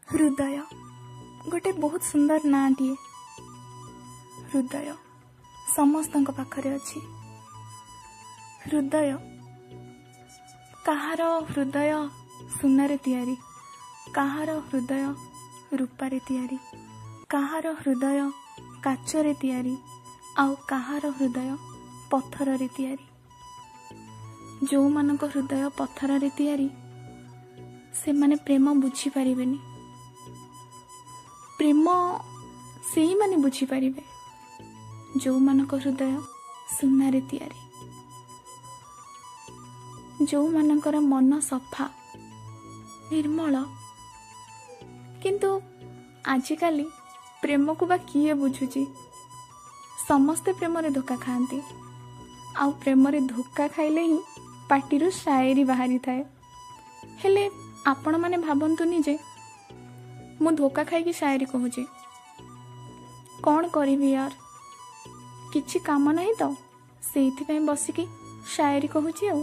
ହୃଦୟ ଗୋଟେ ବହୁତ ସୁନ୍ଦର ନାଁଟିଏ। ହୃଦୟ ସମସ୍ତଙ୍କ ପାଖରେ ଅଛି। ହୃଦୟ, କାହାର ହୃଦୟ ସୁନାରେ ତିଆରି, କାହାର ହୃଦୟ ରୂପାରେ ତିଆରି, କାହାର ହୃଦୟ କାଚରେ ତିଆରି, ଆଉ କାହାର ହୃଦୟ ପଥରରେ ତିଆରି। ଯେଉଁମାନଙ୍କ ହୃଦୟ ପଥରରେ ତିଆରି, ସେମାନେ ପ୍ରେମ ବୁଝିପାରିବେନି। ପ୍ରେମ ସେଇମାନେ ବୁଝିପାରିବେ ଯେଉଁମାନଙ୍କ ହୃଦୟ ସୁନାରେ ତିଆରି, ଯେଉଁମାନଙ୍କର ମନ ସଫା ନିର୍ମଳ। କିନ୍ତୁ ଆଜିକାଲି ପ୍ରେମକୁ ବା କିଏ ବୁଝୁଛି? ସମସ୍ତେ ପ୍ରେମରେ ଧୋକା ଖାଆନ୍ତି, ଆଉ ପ୍ରେମରେ ଧୋକା ଖାଇଲେ ହିଁ ପାଟିରୁ ସାଏରୀ ବାହାରିଥାଏ। ହେଲେ ଆପଣମାନେ ଭାବନ୍ତୁନି ଯେ ମୁଁ ଧୋକା ଖାଇକି ସାଏରୀ କହୁଛି। କ'ଣ କରିବି ୟାର, କିଛି କାମ ନାହିଁ ତ, ସେଇଥିପାଇଁ ବସିକି ସାଏରୀ କହୁଛି ଆଉ।